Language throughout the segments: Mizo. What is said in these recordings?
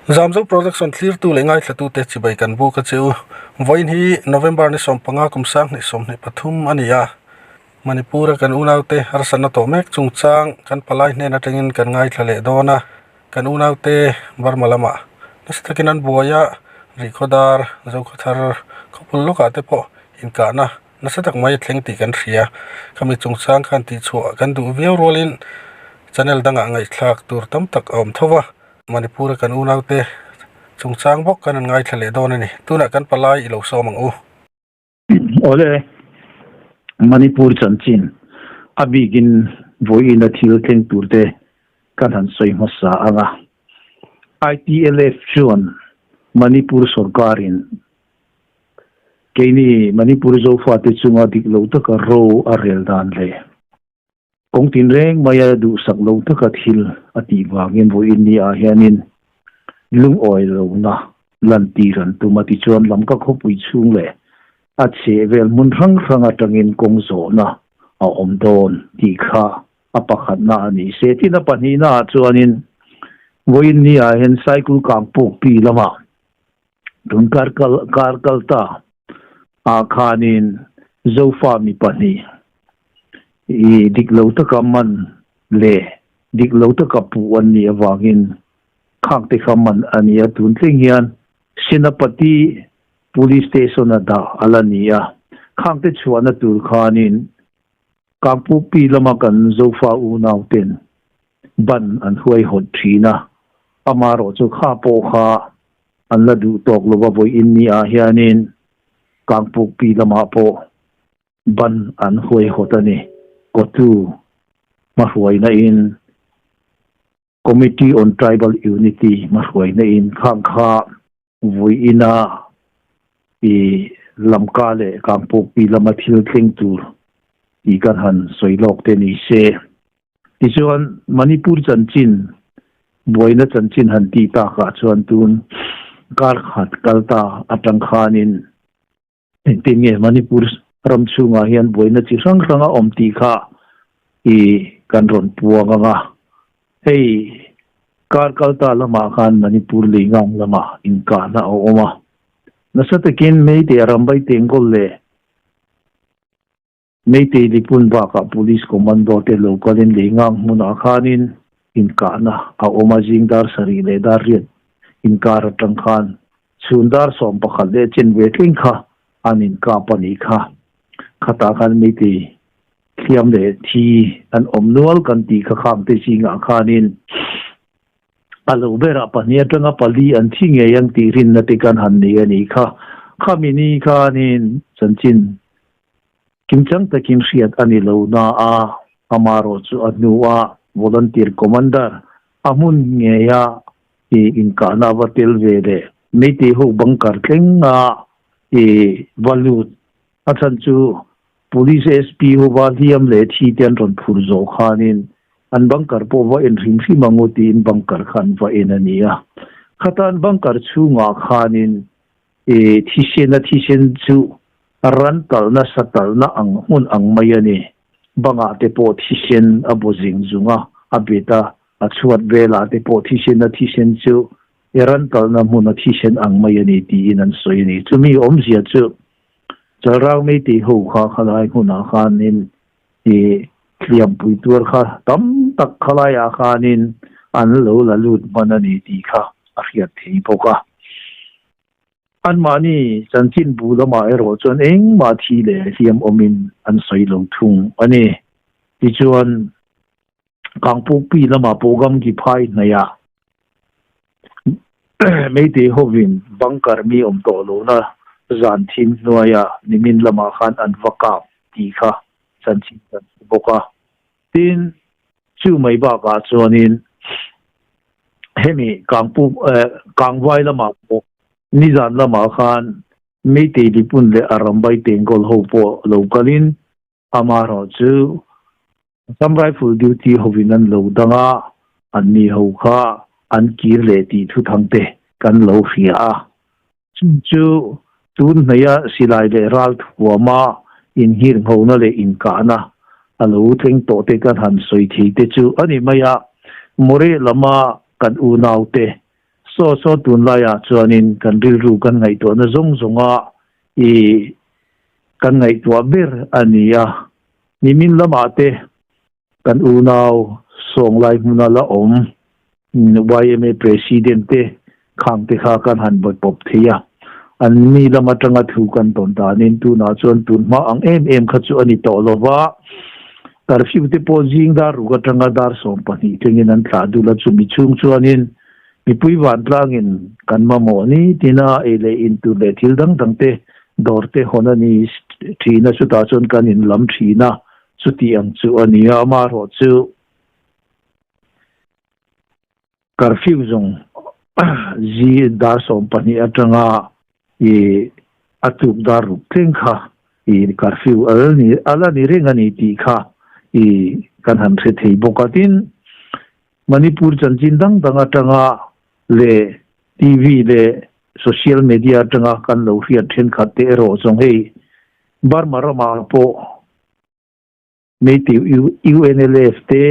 Zamzo Production thlirtu leh ngaithlatute chibai kan buk a che u. Vawiin hi November ni 15 kum 2023 a ni a. Manipur-a kan unaute harsatna tawh mek chungchang kan palai hnen atangin kan ngaithla leh dawn a. Kan unaute Burma lamah nasa takin an buai a, Rihkhawdar, Zokhawthar khawpul lawkah te pawh inkahna nasa tak mai a thleng tih kan hria. Khami chungchang khan tihchhuah kan duh viau rualin channel dangah ngaihthlak tur tam tak a awm tho va. Manipur-a kan unaute chungchang bawk kan an ngaithla leh dawn a ni. Tunah kan palai i lo sawm ang u. Awle, Manipur chanchin a bikin vawiina thil thleng turte kan han sawi hmasa ang a. ITLF chuan Manipur sorkarin keini Manipur Zofate chunga dik lo taka ro a rel dan leh Kawng tinreng maia duhsak lo taka thil a tih vangin vawiin ni ah hianin lungawi lohna lantir an tum a, tichuan Lamka khawpui chhung leh a chhehvel hmun hrang hrang atangin kawng zawhna a awm dawn tih kha a pakhatna a ni. Se tin a pahnihna ah chuanin vawiin ni ah hian Cycle Kangpawkpi lamah tun kar kar kal ta ah khanin Zofa mi pahnih I dik lo taka man leh dik lo taka puh an nih avangin khak te kha man a ni a, tun thleng hian Senapati Police Station a dah a la ni a, khak te chhuahna tur khanin Kangpukpi lama kan Zofa unau ten ban an huaihawt thin a, amaherawhchu kha pawh kha an la duh tawk lova vawiin ni ah hianin Kangpukpi lamah pawh Ban an huaihawt a ni. Kotu hmahruaina in Committee on Tribal Unity hmahruaina in khang kha vui ina i Lamka leh Kangpawkpi lama thil thleng tur tih kan han sawi lawk te ni se. Tichuan Manipur chanchin buaina chanchin han tih takah chuan tun kar khat kal ta atang khanin Engtin nge Manipur ram chhungah hian buaina chi hrang hrang a awm tih kha i kan rawn puang ang a. Hei kar kalta lamah khan Manipur leingang lamah inkahna a awm a. Nasa takin Meitei Rambai Tengkawl leh Meitei Lipun bakah Police Commando te lo kalin leingang hmunah khanin inkahna a awm a, zing dar sarih leh dar riat inkar atang khan chhun dar 11 leh chen ve tling kha an inkap a nih kha. Khatah khan Meitei hliam leh thi an awm nual kan tih kha khangte zingah khanin a lo berah pahnih atanga pali an thi ngei ang tih rinna te kan han nei a nih kha. Khami ni khanin chanchin Kimchang takin hriat a ni lo na a, amarawh chu a hnua Volunteer Commander a hmun ngeia i inkahna va tel ve leh Meitei ho bunker thlenga i va lut. A chhan chu Police SP ho va hliam leh thi te an rawn phur zawh khanin an bunker pawh va en hrim hrim ang u tiin bunker kha an va en a ni a. Khata an bunker chhungah khanin I thisena thisen chu ran talhna sa talhna ang hmun ang mai a ni. Bangah te pawh thisen a bu zing zung a, a bet a, a chhuat velah te pawh thisena thisen chu i ran talhna hmuna thisen ang mai a ni tiin an sawi a ni. Chumi awmzia chu Chalrang Meitei ho kha khalai hmunah khanin i hliampui tuar kha tam tak khalaiah khanin an lo la lut hman a ni tih kha a hriat thei bawk a. Anmahni chanchin bu lamah erawh chuan engmah thi leh hliam awmin an sawi lo thung a ni. Tichuan, Kangpukpi lamah pawh Gamgi phai hnaihah Meitei hovin bunker mi awm tawh lohna zan thim hnuaia nimin lamah khan an va kap tih kha chanchin kan hmu bawk a. Tin, chu mai bakah chuanin hemi Kangpuk Kangvai lamah pawh nizan lamah khan Meitei Lipun leh Arambai Tengkawl ho pawh lo kalin amaherawh chu Assam Rifle duty hovin an lo dang a, anni ho kha an kir leh tih thuthang te kan lo hria a. Chung chu tun hnaia silai leh ral thuama inhirnghona leh inkahna a lo thleng tawh te kan han sawi thei te chu a ni mai a. Moreh lama kan unaute. Saw saw tunlaiah chuanin kan rilru kan ngaihtuahna zawng zawnga i kan ngaihtuah ber a ni a. Nimin lamah te kan unau Sawnglai hmuna la awm yma President te khang te kha kan han vawi pawp thei a. An ni lam atanga thu kan tawn danin tunah chuan tunhma ang em em kha chu a ni tawh lo va. Curfew te pawh zing dar ruk atanga dar 12 thlengin an thlah dul a, chumi chhung chuanin mipui vantlangin kan mamawh ni tina ei leh in tur leh thil dang dang te dawr te hawn a ni thin a, chutah chuan kan inlam thin a, chuti ang chu a ni a, amaherawhchu Curfew zawng zi dar 12 atanga i a tuk dar ruk thleng kha i curfew a ni a la ni reng a ni tih kha i kan han hre thei bawk a. Tin, Manipur chanchin dang dang atanga leh TV leh social media atanga kan lo hriat thenkhat te erawh zawng hei Burma ramah pawh Meitei UNLF te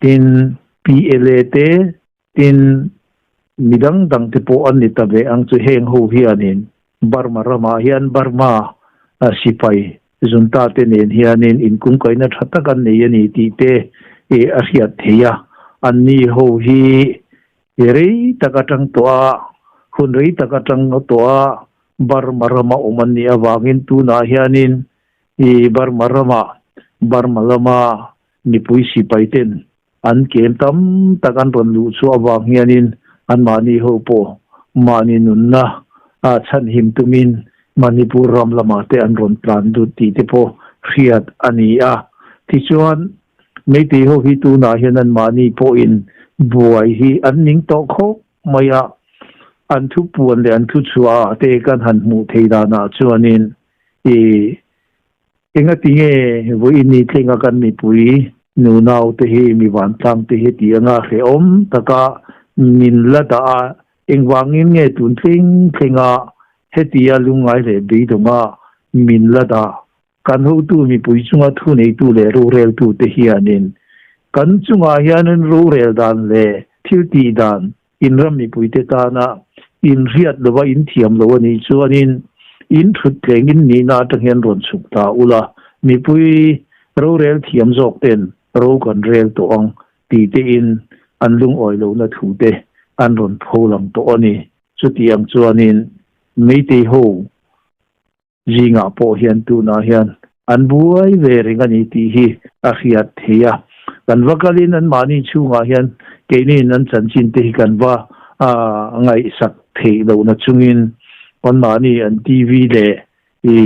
Tin, PLA te, tin midang dang te pawh an ni ta ve ang chu heng ho hianin Burma ramah hian Burma sipai junta te nen hianin inkungkaihna tha tak an nei a ni tih te a hriat theih a. Anni ho hi rei tak atang tawh a, hun rei tak atang tawh a Burma rama awm an nih avangin tunah hianin Burma ramah Burma lama Mipui sipai ten an kem tam tak an rawn luh chhuah avang hianin anmahni ho pawh mahni nunna a chhanhim tumin Manipur ram lamah te an rawn tlan dut tih te pawh hriat a ni a. Tichuan, Meitei ho hi tunah hian anmahni pawhin buai hi an ning tawh khawp mai a, an thupuan leh an thuchhuah ah te kan han hmuh thei danah chuanin i Engati nge vawiin ni thlenga kan mipui nunau te hi mi vantlang te hi ti anga hrehawm taka min la dah a, engvangin nge tun thleng thlenga hetia lungngai leh beidawnga min la dah? Kan hotu mipui chunga thuneitu leh roreltu te hianin kan chungah hianin rorel dan leh thil tih dan Inram mipuite tana inhriat lova inthiam lo a nih chuanin in thut tleng in nihna atang hian rawn chhuk ta ula, mipui rorel thiam zawk ten ro kan rel tawh ang tih tein an lungawi lohna thu te an rawn pho lang tawh a ni. Chutiang chuanin Meitei ho Zingah pawh hian tunah hian an buai ve reng a ni tih hi a hriat theih a. Kan va kalin anmahni chhungah hian keiniin an chanchin te hi kan va ngaihsak theih lohna chungin anmahni an TV leh i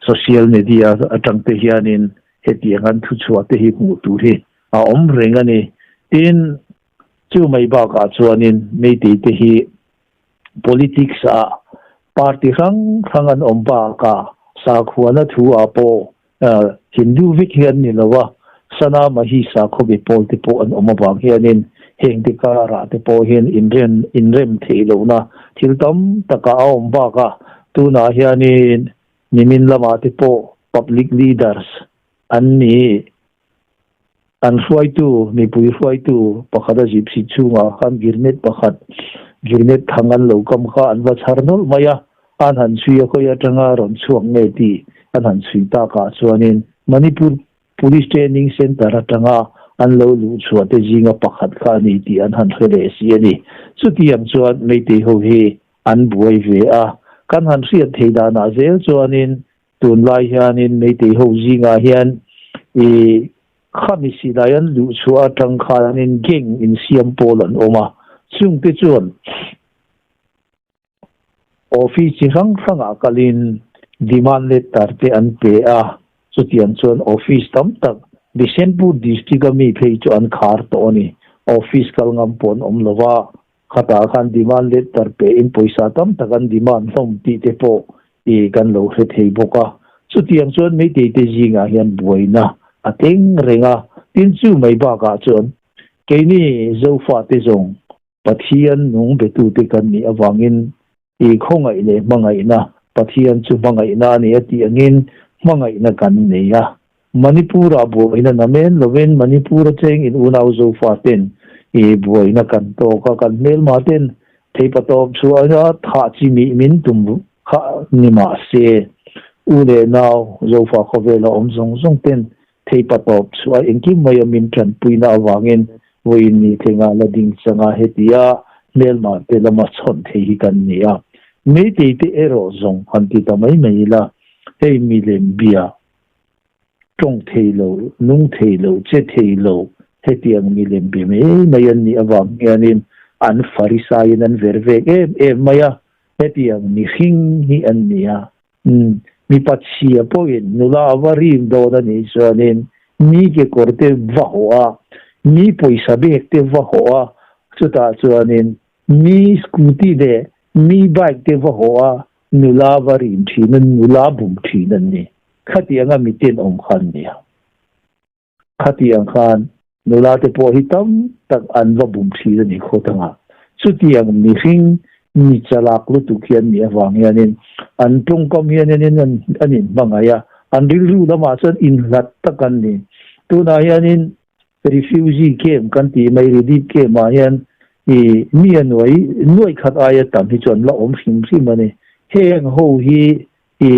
social media atang te hianin hetiang an thuchhuah te hi hmuh tur hi a awm reng a ni. Tin, chu mai bakah chuanin Meitei te hi Politics ah party hrang hrang an awm bakah sakhuana thu ah pawh Hindu vek hi an ni lo a, Sanamahi sakhaw be pawl te pawh an awm avang hianin heng te karah te pawh hian inrem inrem theih lohna thil tam takah a awm bakah tunah hianin nimin lamah te pawh public leaders an ni. An hruaitu, mipui hruaitu pakhat a zip sit chhungah khan grenade pakhat, grenade thang an lo kam kha an va chhar nawlh mai a, an han chhui a khawi atanga rawn chhuak nge tih an han chhui takah chuanin Manipur Police Training Centre atanga an lo luh chhuah te zinga pakhat kha a ni tih an han hre leh si a ni. Chutiang chuan Meitei ho hi an buai ve a, kan han hriat thei danah zel chuanin Tunlai hianin Meitei ho zingah hian i khami silai an luh chhuah atang khanin gang insiam pawl an awm a, chungte chuan office chi hrang hrangah kalin demand letter te an pe a, chutiang chuan office tam tak Bishenpur district a mi phei chu an khar tawh a ni, office kal ngam pawh an awm lo va, Khatah khan demand letter pe in pawisa tam tak an demand hlawm tih te pawh i kan lo hre thei bawk a. Chutiang chuan Meitei te zingah hian buaina a thleng reng a, tin chu mai bakah chuan keini Zofa te zawng Pathian nung betute kan nih avangin i khawngaih leh hmangaihna, Pathian chu hmangaihna a ni a tih angin hmangaihna kan nei a. Manipur-ah buaina namen lovin Manipur-a cheng in unau Zofa ten i buaina kan tawk a, kan hmelma ten Theipatawp chuan a thah chi mih min tum kha ni mah se, u leh nau Zofa khawvela awm zawng zawng ten theipatawp chu a engkim maia min tanpuina avangin vawiin ni thlenga la ding changa hetia hmelma te lama chhawn thei hi kan ni a. Meitei te erawh zawng han ti ta mai mai ila, hei milem bia tawng thei lo, nung thei lo, che thei lo, hetiang milem be mai mai an nih avang hianin an Farisaiin an ver vek em em mai a, hetiang mihring hi an ni a. Umm, mipa chhia pawhin nula a va rim dawn a nih chuanin mi kekawr te va hawh a, mi pawisa bag te va hawh a, chutah chuanin mi scooty leh mi bike te va hawh a, nula va rim thin a, nula bum thin an ni. Khatianga miten awm kha an ni a. Khatiang khan nula te pawh hi tam tak an va bum thin a ni khawt anga. Chutiang mihring mi chalak lutuk hi an nih avang hianin an tawngkam hianin an inhmangaih a, an rilru lamah chuan inhlat tak an ni. Tunah hianin refugee camp kan tih mai relief camp ah hian i mi a nuai nuai khat aia tam hi chu an la awm hrim hrim a ni. Heng ho hi i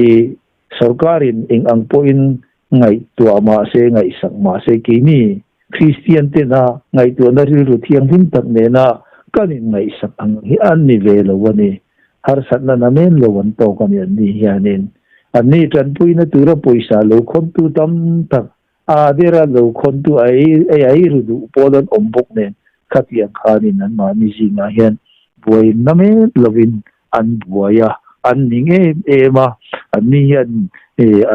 Sorkarin eng ang pawhin ngaihtuah mah se, ngaihsak mah se, keini Kristian tena ngaihtuahna rilru thianghlim tak nena kan inngaihsak ang hi an ni ve lo a ni. Harsatna namen lo an tawk a ni an ni hianin. Anni tanpuina tura pawisa lo khawntu tam tak, a dera lo khawntu ei ei ru duh pawl an awm bawk nen khatiang khanin anmahni zingah hian buai namen lovin an buai a, an ning em em a, anni hian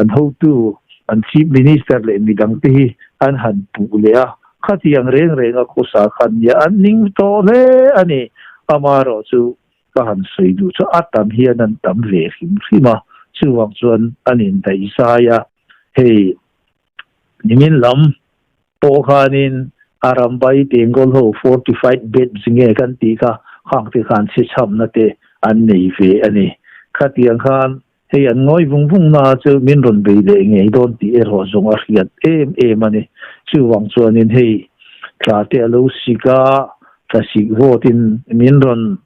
an hotu, an Chief Minister leh midang te hi an han puh leh a, khatiang reng reng a khawsa khan nia an ning tawh hle a ni. Amaherawh chu ka han sawi duh chu a tam hian an tam ve hrim hrim a, chuvang chuan an indaih zai a, hei nimin lam pawh khanin Arambai Bengal ho fortified beds nge kan tih kha khang te khan chhechhamna te an nei ve a ni. Khatiang khan hei an ngawi vung vung na chu min rawn bei leh ngei dawn tih erawh zawng a hriat em em a ni. Chuvang chuanin hei tla te a lo sik a, tla sik vawtin min rawn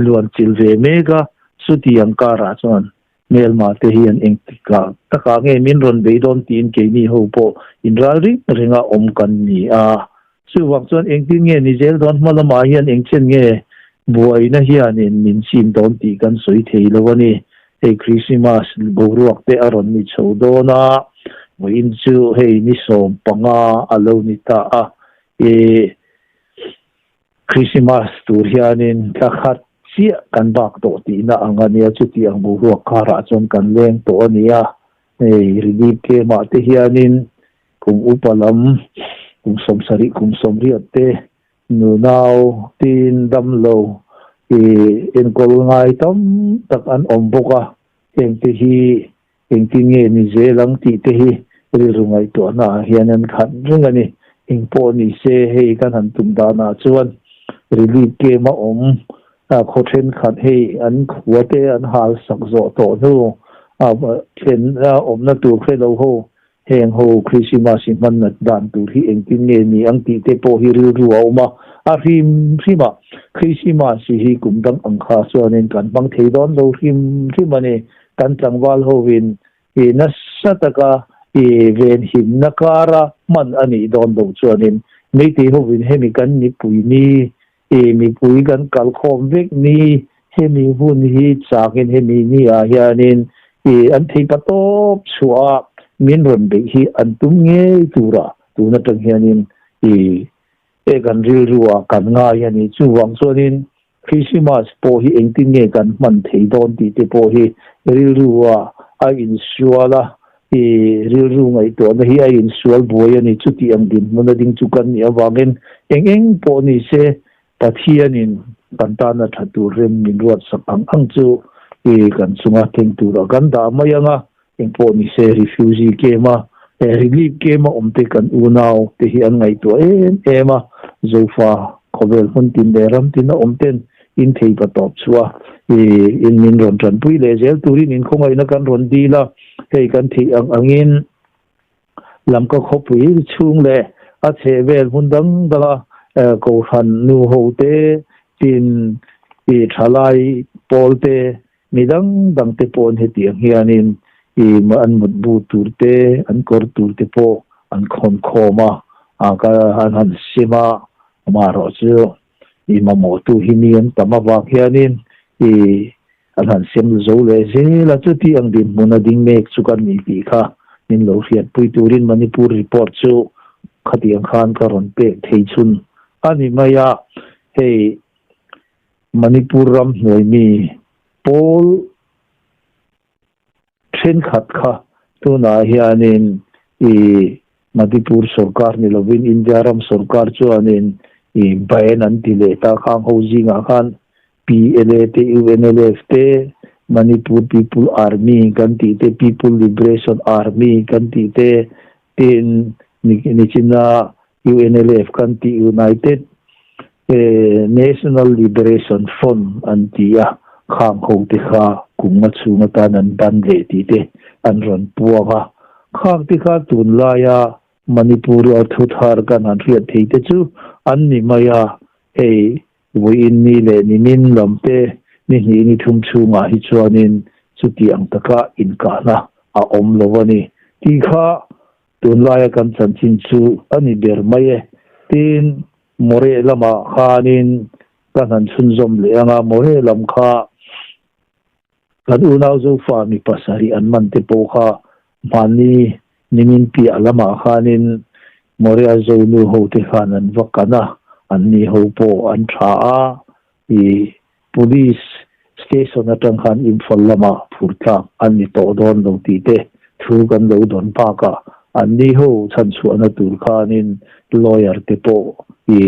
luan chilh ve mek a, chutiang karah chuan Hmelma te hian engtikah takah nge min rawn bei dawn tiin keini ho pawh inral ring ringa awm kan ni a. Chuvang chuan engtin nge ni zel dawn hma lamah hian engchen nge buaina hianin min chim dawn tih kan sawi thei lo a ni. Hei Krismas boruak te a rawn ni chho dawn a, vawiin chu hei ni 15 a lo ni ta a. Ih. Krismas tur hianin thla khat chiah kan bak tawh tihna ang a nia, chuti ang boruak karah chuan kan leng tawh a nia. Hei relief camp ah te hianin kum upa lam kum 70 kum 80 te nunau tin damlo i enkawl ngai tam tak an awm bawk a, heng te hi Engtin nge ni zel ang tih te hi rilru ngaihtuahna ah hian an khat reng a ni. Eng pawh ni se hei kan han tum danah chuan relief camp a awm a khaw thenkhat hei an khua te an hal sak zawh tawh hnu a thlen a awmna tur hre lo ho heng ho Christmas i hman nat dan tur hi engtin nge ni ang tih te pawh hi rilru a awm a, a hrim hrim a Christmas hi kum dang ang kha chuanin kan hmang thei dawn lo hrim hrim a ni. Kan tlangval hovin i nasa taka i venhimna kara hman a nih dawn loh chuanin Meitei hovin hemi kan mipui ni, i mipui kan kalkhawm vek ni, hemi hun hi chakin hemi ni ah hianin i an theipa tawp chhuah a min rawn beih hi an tum ngei tura tun atang hianin i e kan rilru ah kan ngai a ni. Chuvang chuanin Krismas pawh hi engtin nge kan hman thei dawn tih te pawh hi rilru ah a insual a, i rilru ngaihtuahna hi a insual buai a ni. Chuti ang dinhmun a ding chu kan nih avangin eng eng pawh ni se Pathianin kan tana tha tur rem min ruatsak ang ang chu i kan chunga thleng turah kan dah mai ang a, eng pawh ni se refugee camp a relief camp a awm te kan unau te hi an ngaihtuah em em a, Zofa khawvel hmun tin leh ram tin a awm ten in thei pa tawp chhuah a in min rawn tanpui leh zel turin in khawngaihna kan rawn dil a, hei kan theih ang angin Lamka khawpui chhung leh a chhehvel hmun dang danga Kohhran nu ho te. Tin, i thalai pawl te, mi dang dang te paw'n hetiang hianin i an mutbu tur te, an kawr tur te pawh an khawn khawm a, an han sim a, amaherawhchu i mamawhtu hi mi an tam avang hianin i an han sem zo leh zel a, chuti ang dinhmun a ding mek chu kan ni tih kha min lo hriatpui turin Manipur report chu khatiang khan ka rawn pek thei chhun a ni mai a, hei Manipur ram hnuai mi pawl thenkhat kha tunah hianin i Manipur sorkar ni lovin India ram sorkar chuanin i ban an ti leh ta khang ho zingah khan PLA te UNLF te Manipur People Army kan tih te People Liberation Army kan tih te tin nichina UNLF kan tih United National Liberation Front an ti a, khang ho te kha kum nga chhung atan an ban leh tih te an rawn puang a. Khang te kha tunlaia Manipur a thu thar kan han hriat thei te chu an ni mai a, hei vawiin ni leh nimin lam te ni hnih ni thum chhungah hi chuanin chuti ang taka inkahna a awm lo a ni tih kha Tunlaia kan chanchin chu a ni ber mai e. Tin, Moreh lamah khanin ka hnan chhunzawm leh ang a, Moreh lam kha kan unau Zofa mi pasarih an man te pawh kha hmanni nimin piah lamah khanin Moreh-a Zonu ho te khan an va kan a, anni ho pawh an tha a, i Police station atang khan Imphal lamah phur tlak an ni tawh dawn lo tih te thu kan lo dawn bakah an ni ho chhanchhuahna tur khanin lawyer te pawh i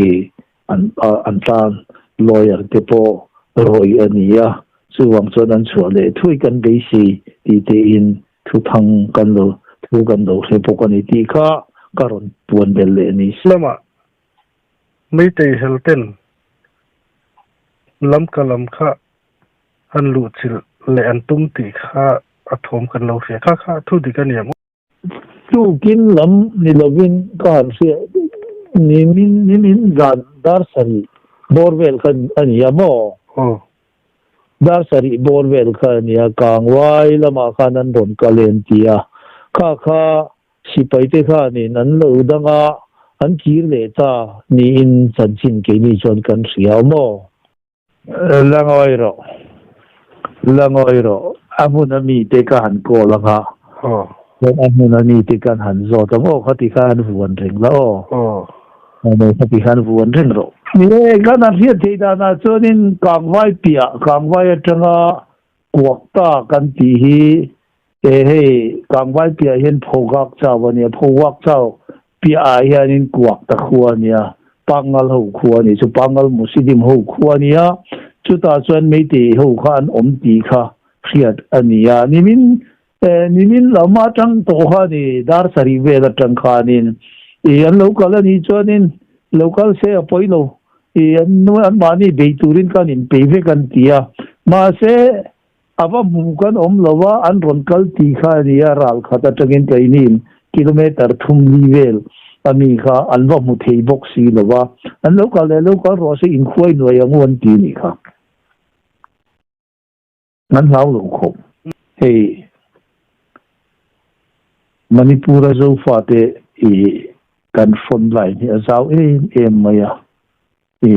an an tan lawyer te pawh rawih a ni a, chuvang chuan an chhuah leh thuai kan beisei tih tein thu thang kan lo thu kan lo hre bawk a ni tih kha ka rawn puan belh leh ni. Lamah Meitei helten lamka lam kha an luhchilh leh an tum tih kha a thawm kan lo hria. Kha kha thu dik a ni ang. Tukin lam ni lovin ka han hria nimin nimin zan dar sarih bawr vel kha a ni a maw? Aw. Dar sarih bawr vel kha a ni a, Kangwai lamah khan an rawn kal em ti a, kha kha Sipaite khanin an lo dang a, an kir leh ta niin chanchin keini chuan kan hria maw? La ngawi rawh, la ngawi rawh, a hmun a mite ka han call ang a, chuan a hmun a mite kan han zawt ang aw, khati khan an vuan reng la aw, khati khan vuan reng rawh. Ni e, kan han hriat theih danah chuanin Kangvai piah, Kangvai atanga kuak ta kan tih hi E hei, Kangvai piah hian Phogak chau a nia, Phogak chau piah ah hianin Kuak ta khua a nia, Pangal ho khua a ni, chu Pangal Musidim ho khua a nia, chutah chuan Meitei ho kha an awm tih kha hriat a ni a, nimin e nimin lam atang tawh kha a ni, dar sarih vel atang khanin i an lo kal a nih chuanin lo kal se a pawi lo, i an anmahni bei turin kan inpeih vek an ti a, mahse A va hmu kan awm lo a, an rawn kal tih kha a ni a, ral khat atangin keiniin kilometre thum li vel a mi kha an va hmu thei bawk si lo va, an lo kal leh lo kal rawh se inkhuai nuai ang u an ti nih kha. An hlau lo khawp. Hei Manipur-a Zofate i kan front line hi a zau em em mai a, I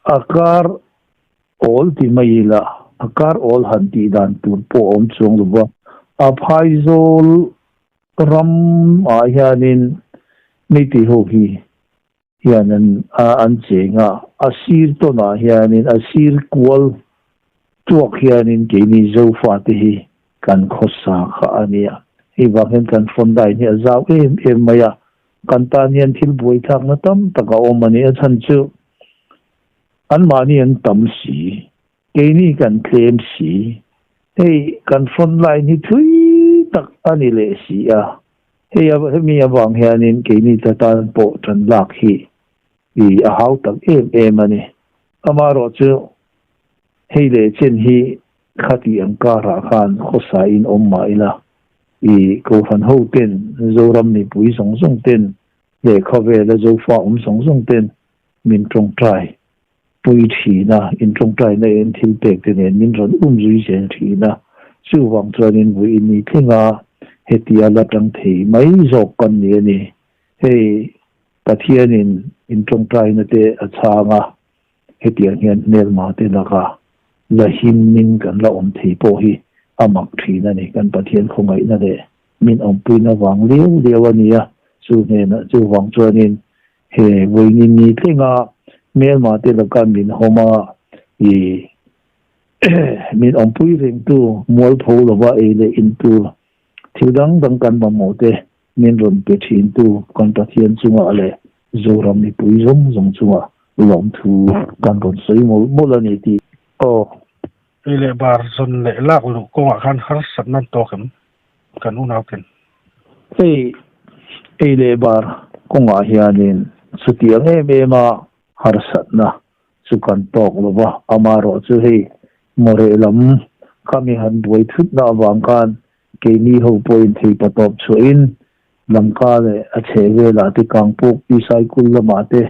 a kar awl ti mai ila, a kar awl han tih dan tur pawh a awm chuang lo va. A phaizawl ram ah hianin Meitei ho hi hian an an cheng a, a sir tawn ah hianin a sir kual tuak hianin keini Zofate hi kan khawsa kha a nia. Hei vang hian kan front line hi a zau em em mai a, Kan tan hian thil buaithlakna tam tak a awm a ni. A chhan chu anmahni an tam si, keini kan tlem si. Hei kan front line hi thui tak a ni leh si a. Hei hemi avang hianin keini ta tan pawh tan lak hi i a hau tak em em a ni. Amaherawhchu hei leh chen hi Khati ang karah khan khawsa in awm mah ila, i Kohhran ho ten, Zoram mipui zawng zawng ten leh khawvela Zofa awm zawng zawng ten min tawngtai pui thin a, in tawngtaina in thil pek te nen min rawn um zui zel thin a, chuvang chuanin vawiin ni thlenga hetia la tang thei mai zawk kan ni a ni. Hei Pathianin in tawngtaina te a chhang a, hetiang hian hmelma te laka la himmin kan la awm thei pawh hi a mak thin a ni. Kan Pathian khawngaihna leh min awmpuina vang liau liau a ni a, chu hnenah chuvang chuanin He vawiin ni thlenga hmelma te laka min hawm a, i min awmpui rengtu mualpho lova ei leh in tur thil dang dang kan mamawh te min rawn pe thintu kan Pathian chungah leh Zoram mipui zawng zawng chungah lawmthu kan rawn sawi mawlh mawlh a ni tih aw. Ei leh bar zawn leh lak luh kawngah khan harsatna an tawk em? Kan unau ken. Hei ei leh bar kawngah hianin chutiang em em a harsatna chu kan tawk lo va, amaherawh chu hei mawreh lam kha mi han buai thutna avang khan keini ho pawhin theipa tawp chhuahin Lamka leh a chheh velah te Kangpuk Pi Saikul lamah te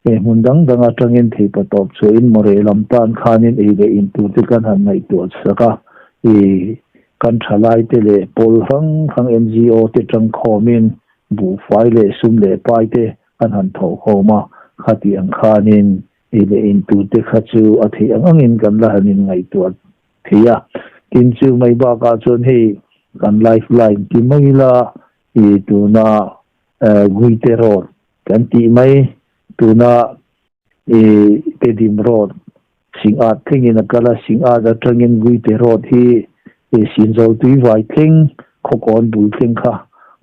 He hmun dang dang atangin theipa tawp chhuahin mawreh lam tan khanin ei leh in tur te kan han ngaihtuah chhuak a, i kan thalai te leh pawl hrang hrang NGO te tangkhawmin buhfai leh sum leh pai te kan han thawhkhawm a, khati ang khanin ei leh in tur te kha chu a theih ang angin kan la han in ngaihtuah thei a. Tin chu mai bakah chuan hei kan life line ti mai ila i tuna Guite Road kan tih mai tuna i Tedim Road Singat thlengin a kal a, Singat atangin Guite Road hi i Sinzawl Tuivai thleng Khawkawn bul thleng kha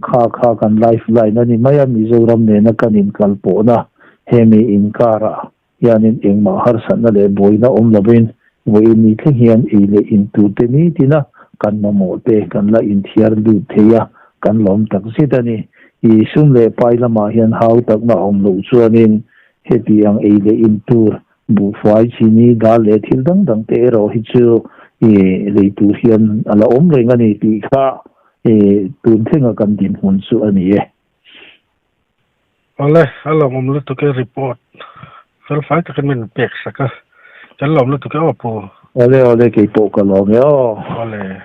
kha kha kan life line a ni mai a, Mizoram nena kan inkal pawhna hemi inkarah hianin engmah harsatna leh buaina awm lovin vawiin ni thleng hian ei leh in turte nitina kan mamawh te kan la inthiar lut thei a, kan lawm tak zet a ni. I sum leh pai lamah hian hau takna a awm loh chuanin heti ang ei leh in tur, buhfai, chini, dal leh thil dang dang te erawh hi chu i lei tur hian a la awm reng a ni tih kha i tun thlenga kan dinhmun chu a ni e. Awle, a lawmawm lutuk e report felfai takin min pek sak a, kan lawm lutuk e aw Pu. Awle awle keipawh ka lawm e aw. Awle.